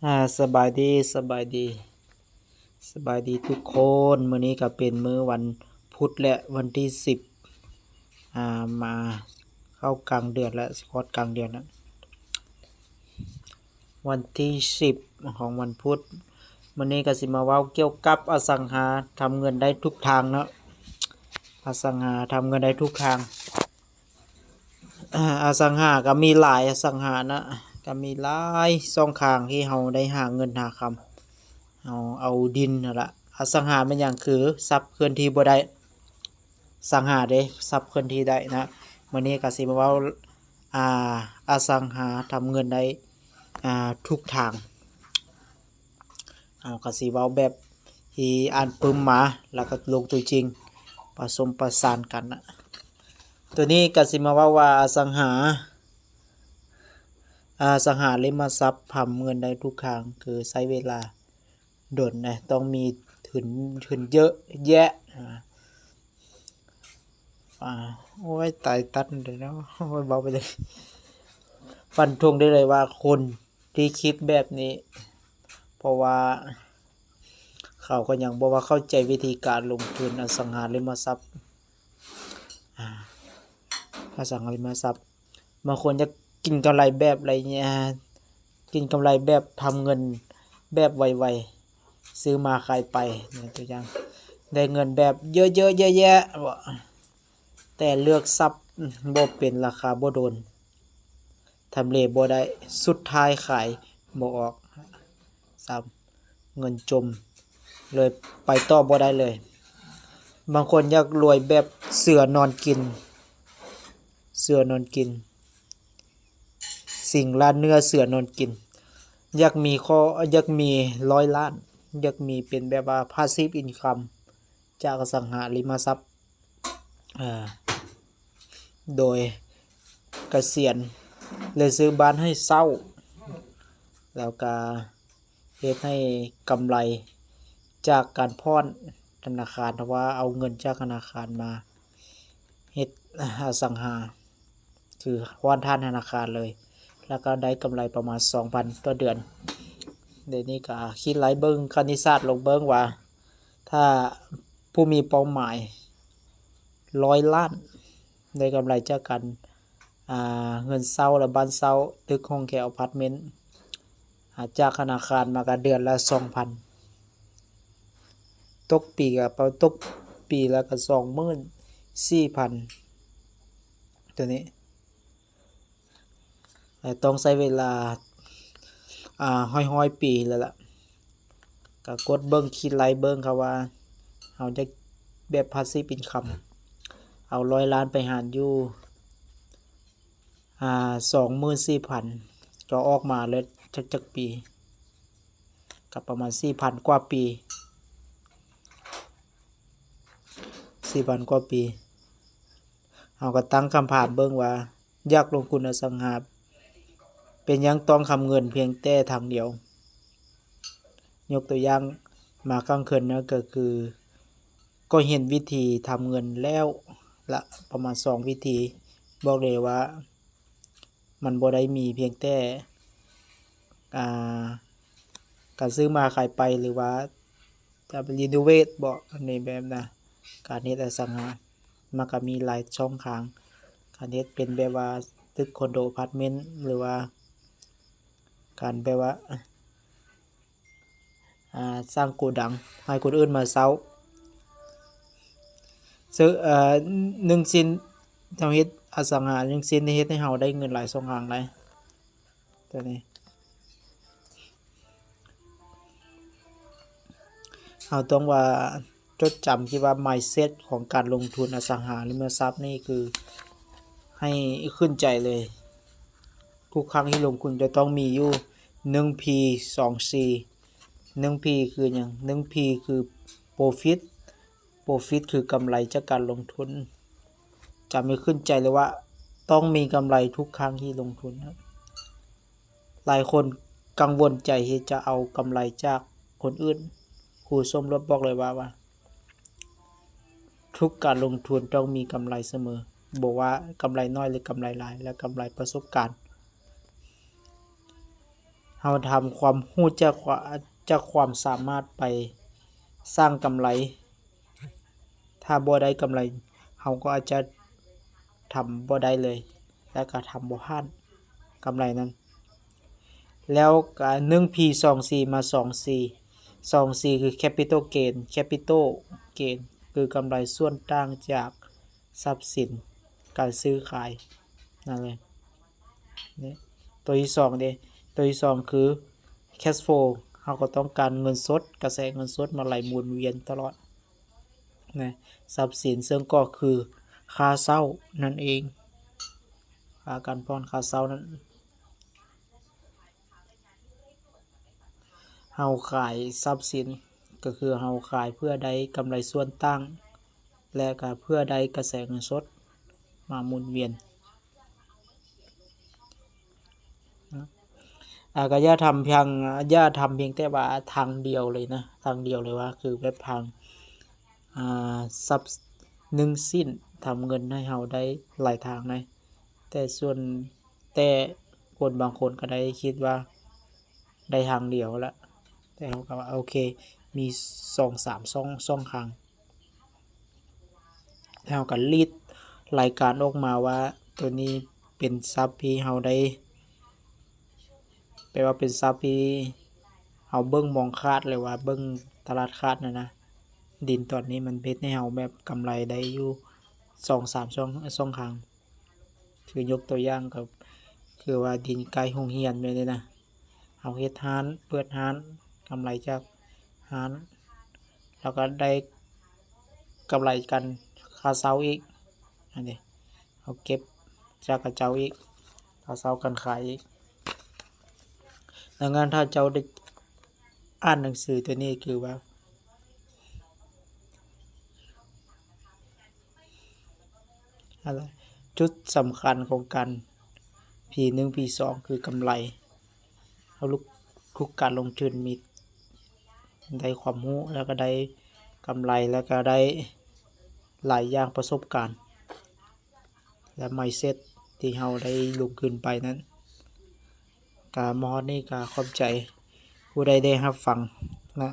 ອາ ສະບາຍດີ ສະບາຍດີ ສະບາຍດີທຸກຄົນ. ມື້ນີ້ກໍເປັນມື້ວັນພຸດ ແລະ ວັນທີສິບ ອາ ມາເຂົ້າກາງເດືອນແລ້ວ ຊິຮອດກາງເດືອນແລ້ວ ວັນທີສິບຂອງວັນພຸດ. ມື້ນີ້ກໍຊິມາເວົ້າກ່ຽວກັບອະສັງຫາ ທຳເງິນໄດ້ທຸກທາງເນາະ, ອະສັງຫາທຳເງິນໄດ້ທຸກທາງ. ອາ ອະສັງຫາກໍມີຫຼາຍອະສັງຫານະ, ກໍມີຫຼາຍຊ່ອງທາງທີ່ເຮົາໄດ້ຫາເງິນຫາຄຳ, ເຮົາເອົາດິນຫັ້ນລະ. ອະສັງຫາແມ່ນຫຍັງ? ຄືຊັບເຄື່ອນທີ່ບໍ່ໄດ້. ສັງຫາເດ້ ຊັບເຄື່ອນທີ່ໄດ້ນະ. ມື້ນີ້ກໍຊິມາເວົ້າ ອາ ອະສັງຫາທຳເງິນໄດ້ ອາ ທຸກທາງ. ເຮົາກໍຊິເວົ້າແບບທີ່ອ່ານປຶ້ມມາ ແລ້ວກໍລົງຕົວຈິງ ປະສົມປະສານກັນນະ. ຕົວນີ້ກໍຊິມາເວົ້າວ່າອະສັງຫາ ອະສັງຫາລິມະຊັບທຳເງິນໄດ້ທຸກທາງ ຄືໃຊ້ເວລາດົນນະ, ຕ້ອງມີທຶນ ທຶນເຍອະແຍະ. ອາ ໂອ້ຍ ຕາຍຕັນເດ້ເນາະ ໂອ້ຍ ເວົ້າໄປເລີຍ. ຟັນທົງໄດ້ເລີຍວ່າຄົນທີ່ຄິດແບບນີ້ ເພາະວ່າເຂົາກໍຍັງບໍ່ວ່າເຂົ້າໃຈວິທີການລົງທຶນອະສັງຫາລິມະຊັບ ອາ ອະສັງຫາລິມະຊັບ. ບາງຄົນຢາກກິນກຳໄລແບບໄລຍະ ກິນກຳໄລແບບທຳເງິນແບບໄວໆ ຊື້ມາຂາຍໄປ ຍົກຕົວຢ່າງ ໄດ້ເງິນແບບເຍອະໆແຍະໆ ແຕ່ເລືອກຊັບບໍ່ເປັນ ລາຄາບໍ່ໂດນ ທຳເລບໍ່ໄດ້ ສຸດທ້າຍຂາຍບໍ່ອອກ ຊ້ຳ ເງິນຈົມເລີຍ ໄປຕໍ່ບໍ່ໄດ້ເລີຍ. ບາງຄົນຢາກລວຍແບບເສືອນອນກິນ ເສືອນອນກິນ ສິງລ້ານເນື້ອເສືອນອນກິນ. ຢາກມີຂໍ້ ຢາກມີຮ້ອຍລ້ານ ຢາກມີເປັນແບບວ່າ passive income ຈາກອະສັງຫາລິມະຊັບ ເອີ ໂດຍກະສຽນ ແລະ ຊື້ບ້ານໃຫ້ເຊົ່າ ແລ້ວກະເຮັດໃຫ້ກຳໄລຈາກການຜ່ອນທະນາຄານ ເພາະວ່າເອົາເງິນຈາກທະນາຄານມາເຮັດອະສັງຫາ ຄືຜ່ອນທະນາຄານເລີຍ ແລ້ວກໍໄດ້ກຳໄລປະມານສອງພັນຕໍ່ເດືອນ. ດຽວນີ້ກໍຄິດໄລ່ເບິ່ງຄະນິດສາດລົງເບິ່ງວ່າ ຖ້າຜູ້ມີເປົ້າໝາຍຮ້ອຍລ້ານ ໄດ້ກຳໄລຈາກການ ອາ ເຮືອນເຊົ່າ ແລະ ບ້ານເຊົ່າ ຕຶກຫ້ອງແຖວ ອາພາດເມັນ ອາ ຈາກທະນາຄານມາກໍເດືອນລະສອງພັນ ຕົກປີກໍປະ ຕົກປີລະກໍສອງໝື່ນສີ່ພັນ ຕົວນີ້ ແລະ ຕ້ອງໃຊ້ເວລາ ອາ ຮ້ອຍໆປີແລ້ວລະ. ກໍກົດເບິ່ງ ຄິດໄລ່ເບິ່ງເຂົາວ່າ ເຮົາຈະແບບ passive income ເອົາຮ້ອຍລ້ານໄປຫານຢູ່ ອາ ສອງໝື່ນສີ່ພັນ ກໍອອກມາເລີຍ ຈັກ ຈັກປີ ກໍປະມານສີ່ພັນກວ່າປີ ສີ່ພັນກວ່າປີ. ເຮົາກໍຕັ້ງຄຳຖາມເບິ່ງວ່າ ຢາກລົງທຶນອະສັງຫາ ເປັນຫຍັງຕ້ອງທຳເງິນພຽງແຕ່ທາງດຽວ? ຍົກຕົວຢ່າງ ມາຂ້າງເຄີນນະ ກໍຄື ກໍເຫັນວິທີທຳເງິນແລ້ວລະ ປະມານສອງວິທີ. ບອກເລີຍວ່າ ມັນບໍ່ໄດ້ມີພຽງແຕ່ ອາ ການຊື້ມາຂາຍໄປ ຫຼືວ່າ ຈະໄປ renovate ເບາະ ອັນນີ້ແບບນະ ການເຮັດອະສັງຫາ ມັນກໍມີຫຼາຍຊ່ອງທາງ ການເຮັດເປັນແບບວ່າຕຶກຄອນໂດ ອາພາດເມັນ ຫຼືວ່າການແບບວ່າ ອາ ສ້າງໂກດັງໃຫ້ຄົນອື່ນມາເຊົ່າ ເຊິ່ງ ເອີ ໜຶ່ງຊິ້ນ ເຮົາເຮັດອະສັງຫາໜຶ່ງຊິ້ນ ເຮັດໃຫ້ເຮົາໄດ້ເງິນຫຼາຍຊ່ອງທາງໄດ໋. ຕົວນີ້ ເຮົາຕ້ອງວ່າຈົດຈຳທີ່ວ່າ mindset ຂອງການລົງທຶນອະສັງຫາລິມະຊັບນີ້ ຄືໃຫ້ຂຶ້ນໃຈເລີຍ ທຸກຄັ້ງທີ່ລົງທຶນຈະຕ້ອງມີຢູ່ ໜຶ່ງ P ສອງ C. ໜຶ່ງ P ຄືຫຍັງ? ໜຶ່ງ P ຄື profit profit ຄືກຳໄລຈາກການລົງທຶນ. ຈຳໃຫ້ຂຶ້ນໃຈເລີຍວ່າ ຕ້ອງມີກຳໄລທຸກຄັ້ງທີ່ລົງທຶນ. ຫຼາຍຄົນກັງວົນໃຈທີ່ຈະເອົາກຳໄລຈາກຄົນອື່ນ. ຄູສົມລົດບອກເລີຍວ່າ ວ່າ ທຸກການລົງທຶນຕ້ອງມີກຳໄລສະເໝີ, ບໍ່ວ່າກຳໄລໜ້ອຍ ຫຼື ກຳໄລຫຼາຍ ແລະ ກຳໄລປະສົບການ. ເຮົາທຳຄວາມຮູ້ຈັກຄວາ ຈາກຄວາມສາມາດໄປສ້າງກຳໄລ. ຖ້າບໍ່ໄດ້ກຳໄລ ເຮົາກໍອາດຈະທຳບໍ່ໄດ້ເລີຍ ແລະກໍທຳບໍ່ຜ່ານກຳໄລນັ້ນ. ແລ້ວກໍໜຶ່ງພີ ສອງຊີ ມາ ສອງຊີ ສອງຊີຄື capital gain capital gain ຄືກຳໄລສ່ວນຕ່າງຈາກຊັບສິນການຊື້ຂາຍນັ້ນເລີຍ. ນີ້ ຕົວທີສອງເດ້ ຕົວທີສອງຄື cash flow ເຮົາກໍຕ້ອງການເງິນສົດ ກະແສເງິນສົດມາໄຫຼໝູນວຽນຕະຫຼອດ ນະ ຊັບສິນ ເຊິ່ງກໍຄືຄ່າເຊົ່ານັ້ນເອງ ຄ່າການຜ່ອນ ຄ່າເຊົ່ານັ້ນ. ເຮົາຂາຍຊັບສິນ ກໍຄືເຮົາຂາຍເພື່ອໄດ້ກຳໄລສ່ວນຕ່າງ ແລະກໍເພື່ອໄດ້ກະແສເງິນສົດມາໝູນວຽນ. ອາ ກໍຢ່າທຳພຽງ ຢ່າທຳພຽງແຕ່ວ່າທາງດຽວເລີຍນະ ທາງດຽວເລີຍວ່າ ຄືແບບທາງ ອາ ຊັບໜຶ່ງຊິ້ນທຳເງິນໃຫ້ເຮົາໄດ້ຫຼາຍທາງໃດ ແຕ່ສ່ວນ ແຕ່ຄົນບາງຄົນກໍໄດ້ຄິດວ່າໄດ້ທາງດຽວລະ ແຕ່ເຮົາກໍວ່າ ໂອເຄ ມີສອງສາມຊ່ອງ ຊ່ອງທາງ. ເຮົາກໍລີດລາຍການອອກມາວ່າ ໂຕນີ້ເປັນຊັບທີ່ເຮົາໄດ້ ແປວ່າເປັນຊັບທີ່ເຮົາເບິ່ງມອງຂາດ ຫຼືວ່າເບິ່ງຕະຫຼາດຂາດນັ້ນນະ. ດິນຕອນນີ້ມັນເຮັດໃຫ້ເຮົາແບບກຳໄລໄດ້ຢູ່ສອງສາມຊ່ອງ ຊ່ອງທາງ. ຄືຍົກຕົວຢ່າງກໍຄືວ່າດິນໃກ້ໂຮງຮຽນແມ່ນນີ້ນະ ເຮົາເຮັດຮ້ານ ເປີດຮ້ານ ກຳໄລຈາກຮ້ານ ແລ້ວກໍໄດ້ກຳໄລກັນຄ່າເຊົ່າອີກ ອັນນີ້ເຮົາເກັບຈາກເຂົາເຈົ້າອີກ ຄ່າເຊົ່າການຂາຍອີກ. ດັ່ງນັ້ນ ຖ້າເຈົ້າໄດ້ອ່ານໜັງສືຕົວນີ້ ຄືວ່າ ຈຸດສຳຄັນຂອງການ ພີໜຶ່ງ ພີສອງ ຄືກຳໄລ. ເຮົາລຸກ ທຸກການລົງທຶນມີ ໄດ້ຄວາມຮູ້ ແລ້ວກໍໄດ້ກຳໄລ ແລ້ວກໍໄດ້ຫຼາຍຢ່າງ ປະສົບການ ແລະ mindset ທີ່ເຮົາໄດ້ລົງທຶນໄປນັ້ນ. ກະມາຮອດນີ້ກະຂອບໃຈຜູ້ໃດໄດ້ຮັບຟັງນະ.